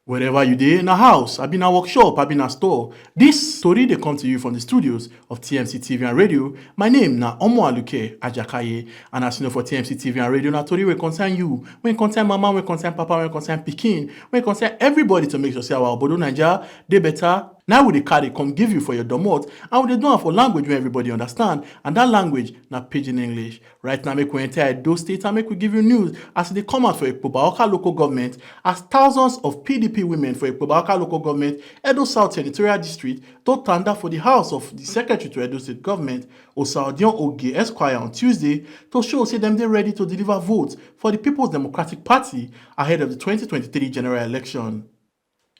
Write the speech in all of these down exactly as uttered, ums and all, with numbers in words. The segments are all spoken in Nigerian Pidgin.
Wherever you dey, na house, abi na workshop, abi na store. This story dey come to you from the studios of T M C T V and radio. My name na Omo Aluke Ajakaye, and as you know, for T M C T V and radio, na tori wey concern you, wey concern mama, wey concern papa, wey concern pikin, wey concern everybody, to make sure say our obodo Naija dey better. Now we dey carry come give you for your domot, and we dey do am for language wey everybody understand, and that language na Pidgin English. Right now, make we enter Edo State and make we give you news as e dey come out for Ekpobaoka local government, as thousands of P D P women for Ekpobaoka local government, Edo South Senatorial District, don tanda for the house of the secretary to Edo State government, Osaodion Oge Esquire, on Tuesday to show say dem dey ready to deliver votes for the People's Democratic Party ahead of the twenty twenty-three general election.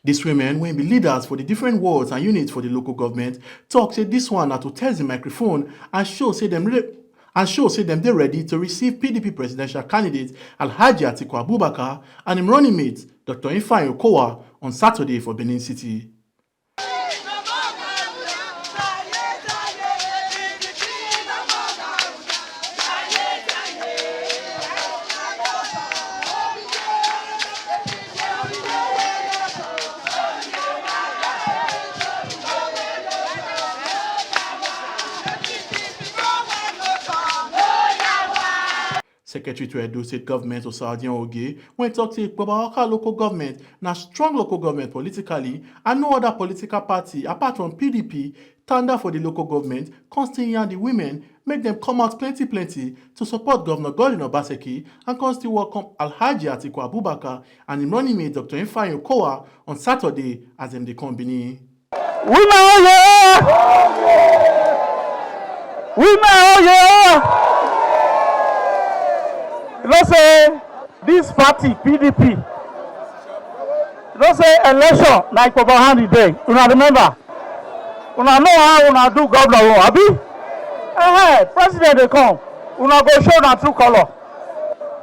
These women, wey be leaders for the different wards and units for the local government, talk say this one na to test the microphone and show say dem re-, and show say dem dey ready to receive P D P presidential candidate Alhaji Atiku Abubakar and im running mate, Doctor Ifeanyi Okowa, on Saturday for Benin City. Secretary to Edo State Government, Osaodion Oge, wey talk say Ekpobaoka local government na strong local government politically, and no other political party apart from P D P tanda for the local government, come still yarn the women make dem come out plenty plenty to support Governor Godwin Obaseki and come still welcome Alhaji Atiku Abubakar and im running mate, Doctor Ifeanyi Okowa, on Saturday as dem dey come Benin. Women oye! Women oye! You know say this party, P D P, you know say election na Ekpobaoka hand e dey. Una remember? Una know how una do governor own, abi? Eh, president dey come. Una go show una true color.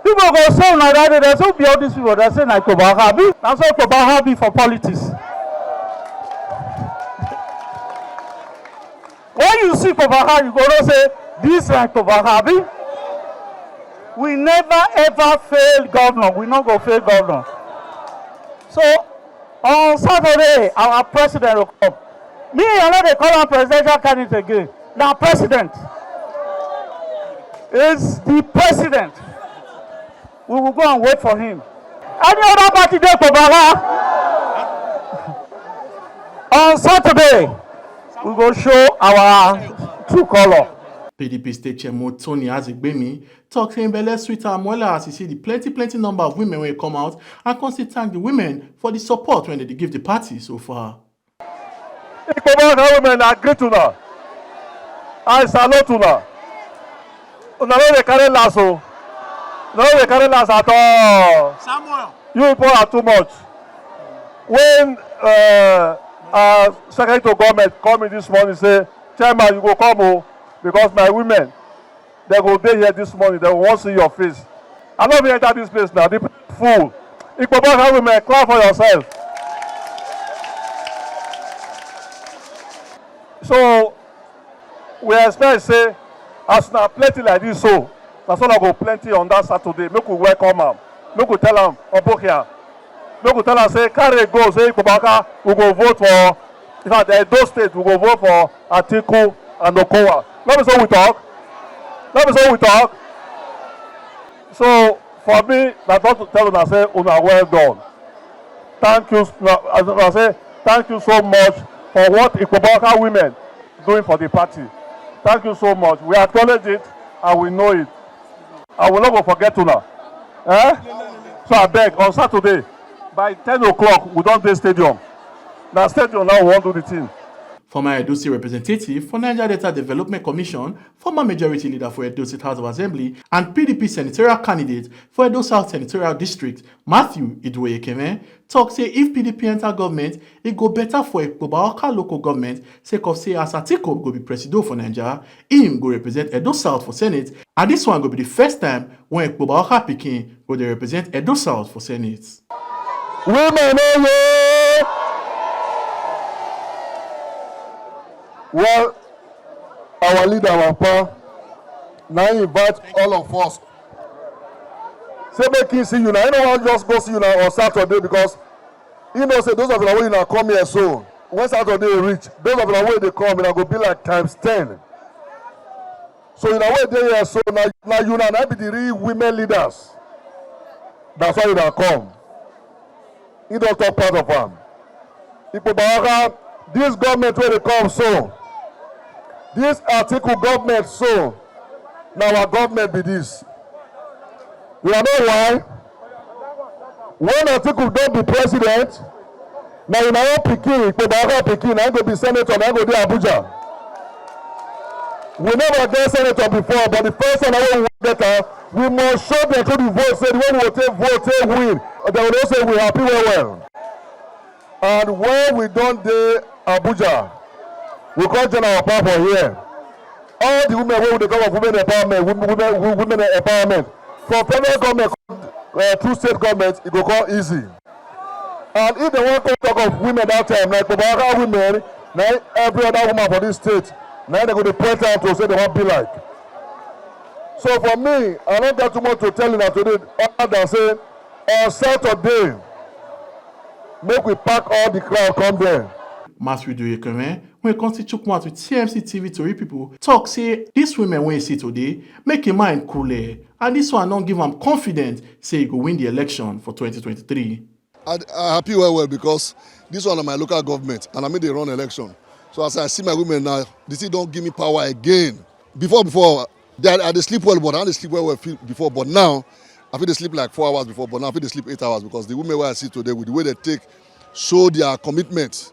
People go say una ready. Dem say, "Who be all these people?" Dem say, "Na Ekpobaoka, abi?" Na so Ekpobaoka be for politics. When you see Ekpobaoka, you go know say this na Ekpobaoka, abi? We never ever fail governor. We no go fail governor. So, on Saturday, our president will come. Me, I no dey call am presidential candidate again. Na president. Is the president. We will go and wait for him. Any other party dey for Baba? On Saturday, we go show our true color. P D P state chairman Tony Azegbemi talk say im belle sweet am well as e see the plenty plenty number of women wey come out, and come still thank the women for the support wey dem dey give the party so far. Ekpobaoka women, I greet una. I salute una. Una no dey carry last o. Una no dey carry last at all. Samuel. You people are too much. When uh, our secretary to government call me this morning, say, "Chairman, you go come o, because my women, they go dey here this morning. They wan see your face." I no fit enter this place now. The place full. Ekpobaoka women, clap for yourself. So, we expect say, as una plenty like this so, na so una go plenty on that Saturday. Make we welcome am. Make we tell am, Obokia. Make we tell am say, carry go, say, Ekpobaoka, we go vote for, in fact, Edo State, we go vote for Atiku and Okowa. No be so we talk? No be so we talk? So, for me, na just to tell una say, una well done. Thank you, no, as I say, thank you so much for what Ekpobaoka women doing for the party. Thank you so much. We acknowledge it and we know it. And we no go forget una. Eh? So I beg, on Saturday, by ten o'clock, we don dey stadium. Na stadium now we wan do the thing. Former Edo State representative for Niger Delta Development Commission, former majority leader for Edo State House of Assembly, and P D P senatorial candidate for Edo South Senatorial District, Matthew Iduoyekeme, talk say if P D P enter government, e go better for Ekpobaoka local government, sake of say as Atiku go be presido for Naija, im go represent Edo South for Senate, and this one go be the first time when Ekpobaoka pikin go dey represent Edo South for Senate. Women oye! Well, our leader, our pa, na him invite all of us. Say make him see you now. I no wan just go see you now on Saturday because You know say those of una wey una come here so, when Saturday reach, those of una wey dey come, una go be like times ten. So una wey dey here so, na, na una na be the real women leaders. That's why una come. He don talk part of am. Ipo Bawaka, this government wey dey come so, this Atiku government so, na our government be this. Una know why? When Atiku don be president, na una own pikin, Ipo Bawaka pikin, na him go be senator, na him go dey Abuja. We never get senator before, but the first one wey we get am, we must show them through the vote, say the way we go take vote, take win. They will know say we happy well well. And when we don dey Abuja, we come join our papa for here. All the women wey we dey talk of women empowerment, women, women, women empowerment, from federal government, uh, through state government, e go come easy. And if dem wan come talk of women that time, like Baba Waka women, na every other woman for this state, na dem go dey point am to say dem wan be like. So for me, I no get too much to tell una today other than say on Saturday, make we pack all the crowd come there. Masri Doyekemen, wey come still chook mouth with T M C T V tori pipo, tok say dis women wey e see today make im mind coole, and dis one don give am confidence say e go win di election for twenty twenty-three. I, I happy well well because this one na my local government and I make dey run election. So as I see my women now, the thing don give me power again. Before before, they, I dey sleep well, but I no dey sleep well well before. But now, I fit dey sleep like four hours before, but now I fit dey sleep eight hours because the women wey I see today with the way they take show their commitment,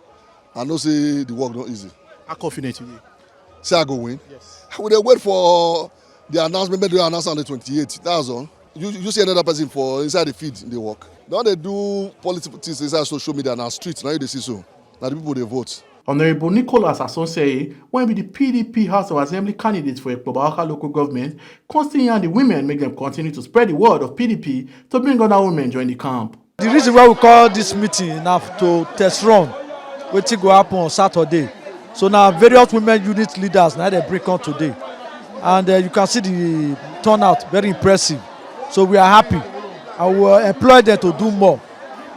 I know say the work don easy. How confident you dey? Say I go win? Yes. We dey wait for the announcement, make dem announce on the twenty-eighth. That's all. You, you see another person for inside the field dey work. They don dey do politics inside social media, na street, na you dey see so. Na the people dey vote. Honourable Nicholas Asonseye, wey be di P D P House of Assembly candidate for Ekpo Bawaka local government, come still yarn di women make dem continue to spread di word of P D P to bring other women join di camp. The reason why we call this meeting na to test run wetin go happen on Saturday. So na various women unit leaders na dem bring come today, and uh, you can see the turnout, very impressive. So we are happy, and we will employ them to do more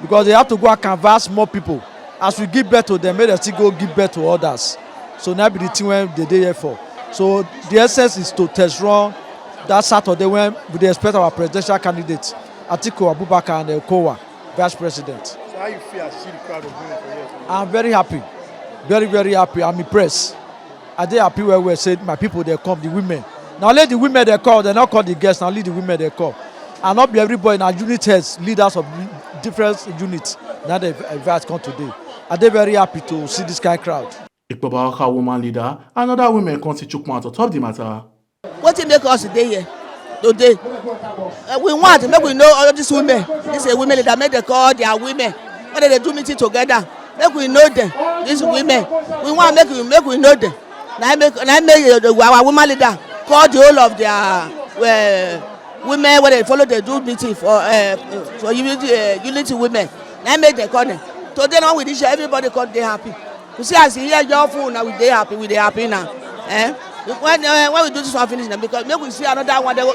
because they have to go and canvass more people. As we give birth to them, make dem still go give birth to others. So na be the thing wey dem dey here for. So the essence is to test run that Saturday when we dey expect our presidential candidate, Atiku Abubakar and Okowa, Vice President. So how you feel as you see the crowd of women for here today? I'm very happy, very, very happy. I'm impressed. I dey happy well well say my people dey come, the women. Na only the women dey come, dem no call the girls, na only the women dey come. And no be everybody, na unit heads, leaders of different units, na dem invite come today. I dey very happy to see this kind crowd. Ekpo Bawaka woman leader and other women come still chook mouth on top the matter. Wetin make us dey here today? Uh, we want make we know all these women. This is a women leader, make dem call their women. When dem dey do meeting together, make we know them. These women, we want make we, make we know them. Na im make, na im make, uh, the, our woman leader call the whole of their, uh, women wey dey follow dey do meeting for, uh, for unity, uh, unity women. Na im make dem call them. Today na we reach here, everybody come dey happy. You see as e hear your phone now, we dey happy, we dey happy now. Eh? When, uh, when we do this one finish now, because make we see another one, they go,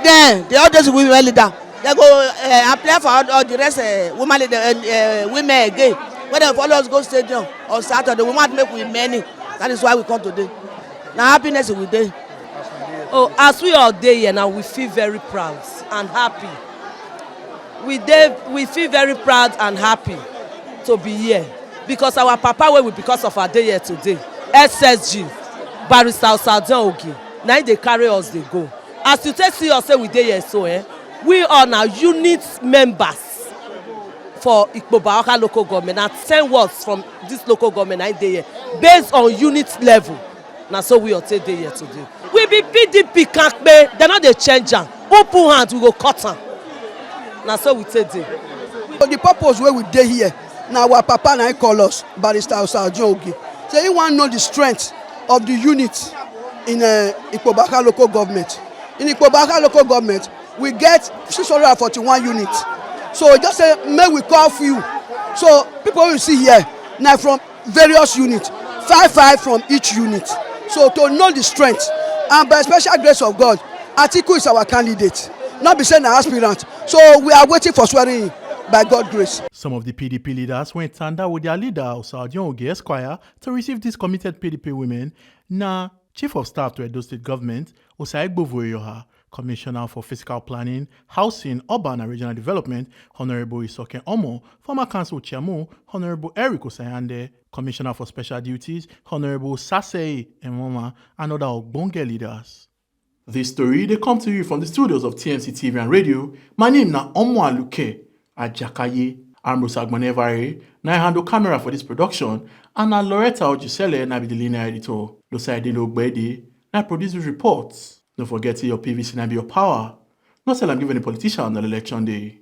then the oldest women leader, they go, uh, apply for all, all the rest, uh, woman leader, uh, uh, women again. When they follow us go stadium on Saturday, we want make we many. That is why we come today. Na happiness we dey. Oh, as we all dey here now, we feel very proud and happy. We dey, we feel very proud and happy to be here because our papa wey we, because of our dey here today, S S G, Barrister Osadon Ogi, na him dey carry us dey go. As you take see us say we dey here so, eh, we all na unit members for Ikpoba Oka local government. Na ten wards from this local government na him dey here, based on unit level. Na so we all take dey here today. We be P D P kampe, dem no dey change am. Who put hand, we go cut am. Na so we take dey. So the purpose wey we dey here, na our papa na him call us, Barrister Osadon Ogi. Say he wan know the strength of the unit in, uh, Ikpoba Oka local government. In Ikpoba Oka local government, we get six hundred and forty-one units. So just say make we call few. So people wey you see here, na from various units, five, five from each unit. So to know the strength, and by special grace of God, Atiku is our candidate. Not be say na aspirant. So we are waiting for swearing in. by God grace. Some of the P D P leaders went tanda with their leader, Osadion Oge Esquire, to receive these committed P D P women. Na Chief of Staff to Edo State Government, Osaigbovo Eyoha, Commissioner for Physical Planning, Housing, Urban and Regional Development, Honorable Isoken Omo, former Council Chairman, Honorable Eric Osayande, Commissioner for Special Duties, Honorable Sasei Emoma, and other Ogbonge leaders. This story they come to you from the studios of T M C T V and Radio. My name na Omo Aluke Ajakaye. Ambrose Agbanevare na handle camera for this production, and na Loretta Ojisele na be the linear editor. Losai Delo Gbede na produce the reports. Don't forget your P V C na be your power. No sell am give any politician on election day.